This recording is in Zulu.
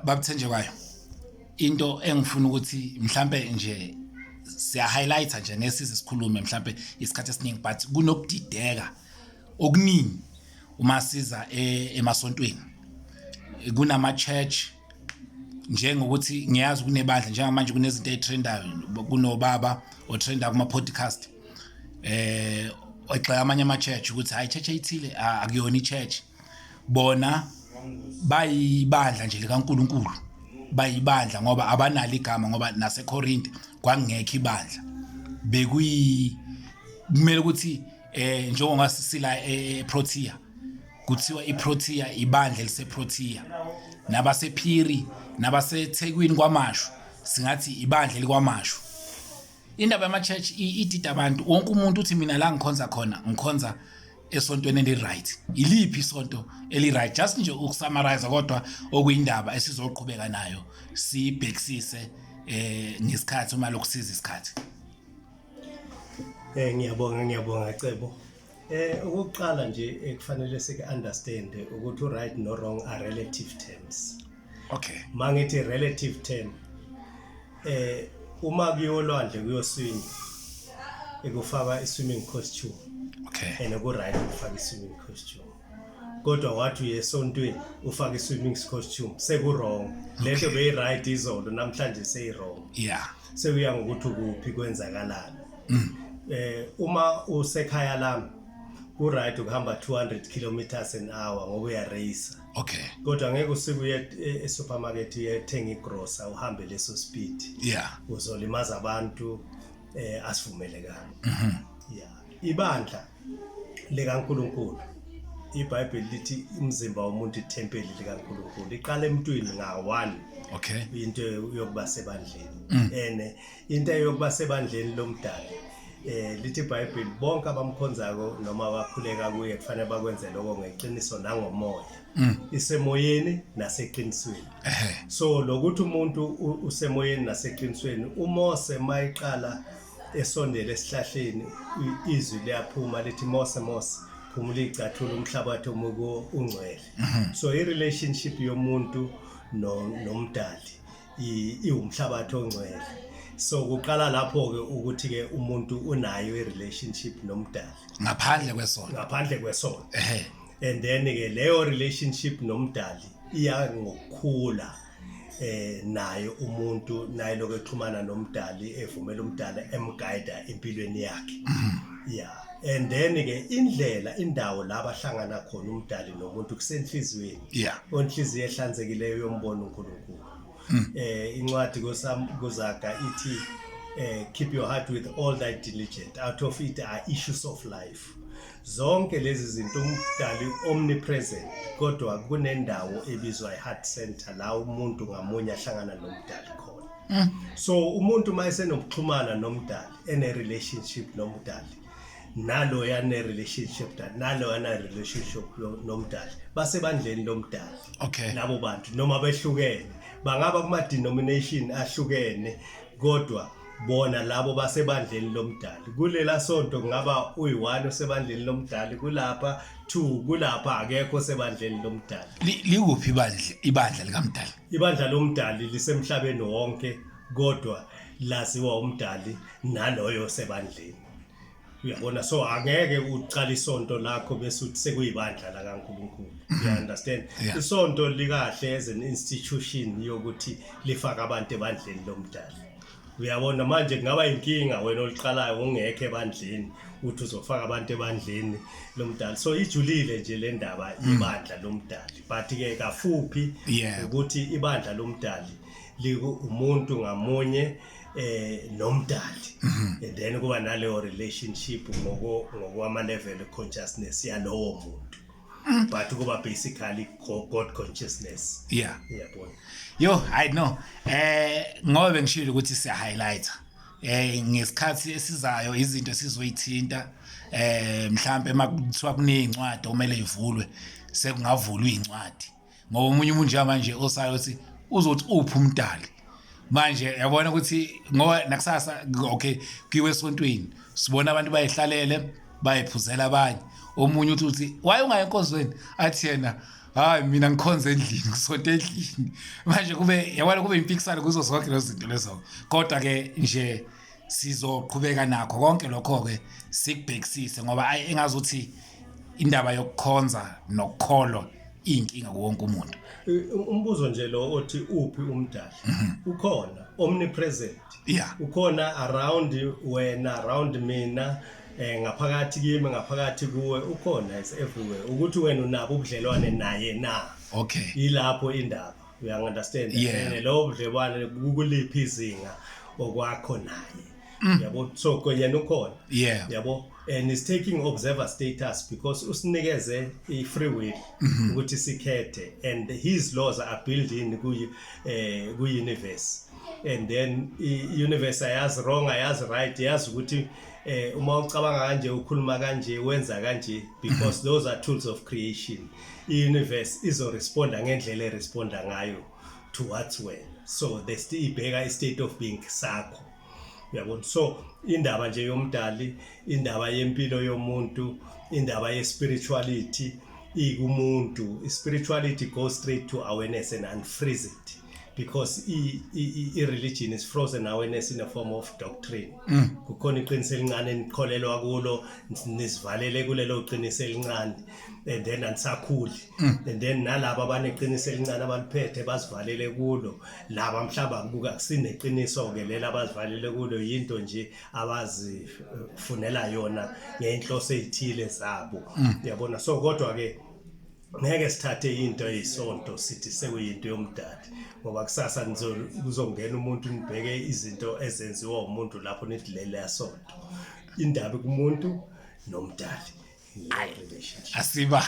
Babuthenjekwayo, into engifuna ukuthi mhlambe nje siya highlighter nje ngesize sikhulume mhlambe isikhathi esiningi, but kunokudideka okuningi uma siza emasontweni, kunama church, njengokuthi ngiyazi kunebandla njengamanje, kunezinto ezitrendayo, kunobaba otrenda kuma podcast exeka amanye ama church ukuthi hayi, church eyithile akuyona i-church, bona bayibandla nje likaNkuluNkulu, bayibandla ngoba abanalo igama, ngoba naseKorinte kwakungekho ibandla. Bekuyi kumele ukuthi njengoba sisila eProtea, kuthiwa iProtea ibandla eliseProtea, nabasePhiri nabaseThekwini kwaMashu singathi ibandla elikwaMashu. Indaba yama-church idida abantu. Wonke umuntu uthi, "Mina la ngikhonza khona, ngikhonza esontweni eli-right." Iliphi isonto eli-right? Just nje ukusummarize, kodwa okuyindaba esizoqhubeka nayo siyibhekisise ngesikhathi uma lokusiza isikhathi. Ngiyabonga, ngiyabonga, Cebo. Okokuqala nje ekufanele sike understand ukuthi right no wrong are relative terms. Mangithi relative term, uma kuyolwandle kuyoswima, ekufaka i-swimming costume and ku right ukufaka i-swimming costume. Kodwa wathi uye esontweni ufaka i-swimming costume, seku wrong. Lento beyi right izolo, namhlanje seyi wrong. Sekuya ngokuthi ukuphi, kwenzakalani. Uma usekhaya lami ku right ukuhamba 200 kilometers an hour ngoba uya race. Kodwa ngeke usuke uye e-supermarket uyethenga igrosa uhambe leso speed. Uzolimaza abantu, asivumelekanga. Yeah. Ibandla likaNkuluNkulu, iBhayibheli lithi umzimba womuntu ithempeli likaNkuluNkulu. Iqala emntwini nga-one into yokuba sebandleni. And into yokuba sebandleni lomdali, lithi iBhayibheli bonke abamkhonzako noma abakhuleka kuye kufanele bakwenze lokho ngeqiniso nangomoya. Isemoyeni naseqinisweni. So lokuthi umuntu usemoyeni naseqinisweni, uMose mayiqala esondele esihlahleni, izwi liyaphuma lithi, "Mose, Mose, phumula icathulo, umhlabathi omuko ungcwele." So i relationship yomuntu nomdali iwumhlabathi ongcwele. So kuqala lapho ke ukuthi ke umuntu unayo i relationship nomdali ngaphandle kwesonto. Ngaphandle kwesonto. And then ke leyo relationship nomdali iya ngokukhula, naye umuntu naye lokho exhumana nomdali, evumela umdali emguide empilweni yakhe. Yeah, and then ke indlela, indawo la bahlangana khona umdali nomuntu kusenhliziyweni. Onhliziyo ehlanzekileyo yombona uNkulunkulu. Incwadi kuZaga ithi, "Keep your heart with all thy diligence, out of it are issues of life." Zonke lezi zinto, umdali omnipresent, kodwa kunendawo ebizwa i-heart center la umuntu ngamunye ahlangana nomdali khona. So umuntu uma esenokuxhumana nomdali, ene relationship nomdali, naloya ne relationship naloya na relationship nomdali, basebandleni lomdali. Labo bantu noma behlukene, bangaba kuma denomination ahlukene, kodwa bona labo basebandleni lomdali. Kulela sonto kungaba uyi-1 osebandleni lomdali, kulapha 2, kulapha akekho osebandleni lomdali. Likuphi ibandla likamdali? Ibandla lomdali lisemhlabeni wonke, kodwa laziwa umdali naloyo osebandleni, uyabona? So angeke uqale isonto lakho bese uthi sekuyibandla la kaNkuluNkulu, you understand? Yeah. Isonto likahle as an institution yokuthi lifaka abantu ebandleni lomdali, uyabona? Manje kungaba inkinga wena oliqalayo ungekho ebandleni uthi uzofaka abantu ebandleni lomdali. So ijulile nje le ndaba yebandla lomdali, but ke kafuphi ukuthi ibandla lomdali liku umuntu ngamunye nomdali, and then kuba naleyo relationship ngokwama level consciousness yalowo muntu, but kuba basically God consciousness. Uyabona? Yo, I know. Ngoba bengishilo ukuthi siya highlighter. Ngesikhathi esizayo izinto esizoyithinta, mhlambe makuthiwa kunezincwadi okumele ivulwe, sekungavulwa izincwadi. Ngoba omunye umuntu njengamanje osayo uthi uzothi uphi umdali. Manje yabona ukuthi ngoba nakusasa, okay, kuyiwe esontweni, sibona abantu bayihlalele, bayiphuzela abanye. Omunye uthi why ungayi enkonzweni, athi yena Hayi, mina ngikhonza endlini, ngisonta endlini. Manje kube, yabona, kube impikisano kuzo zonke lezo zinto lezo. Kodwa ke nje sizoqhubeka nakho konke lokho ke, sikubhekisise, ngoba ayi, engazuthi indaba yokukhonza nokukholwa iyinkinga kuwonke umuntu. Umbuzo nje lo othi uphi umdali, ukhona, omnipresent. Ukhona around wena, around mina, ngaphakathi kimi, ngaphakathi kuwe, ukhona, is everywhere. Ukuthi wena unabo ubudlelwane naye na? Ilapho indaba, uyangi-understand? Yeah. And lowo budlelwane kukuliphi izinga okwakho naye, yabo? So yena ukhona. Yabo, and is taking observer status because usinikeze i-free will ukuthi sikhethe, and his laws are built in ku-universe, and then i-universe ayazi wrong, ayazi right, yazi ukuthi uma ucabanga kanje, ukhuluma kanje, wenza kanje, because those are tools of creation. I-universe izoresponda ngendlela eresponda ngayo towards wena, so the ibheka i-state of being sakho, uyabona? So indaba nje yomdali, indaba yempilo yomuntu, indaba ye-spirituality ikumuntu. I-spirituality goes straight to awareness and unfreeze it, because i-religion is frozen awareness in a form of doctrine. Kukhona iqiniso elincane enikholelwa kulo, nisivalele kulelo qiniso elincane, and then anisakhuli. And then nalabo abaneqiniso elincane abaliphethe bazivalele kulo, laba mhlawumbe kubuka kusineqiniso ke lela abazivalele kulo, yinto nje abazifunela yona ngeenhloso ezithile zabo, uyabona? So kodwa ke ngeke sithathe into eyisonto sithi sekuyinto yomdali, ngoba kusasa kuzongena umuntu, nibheke izinto ezenziwa umuntu lapho, nithi leli yasonto. Indaba kumuntu nomdali, leyo relationship. Asibambe.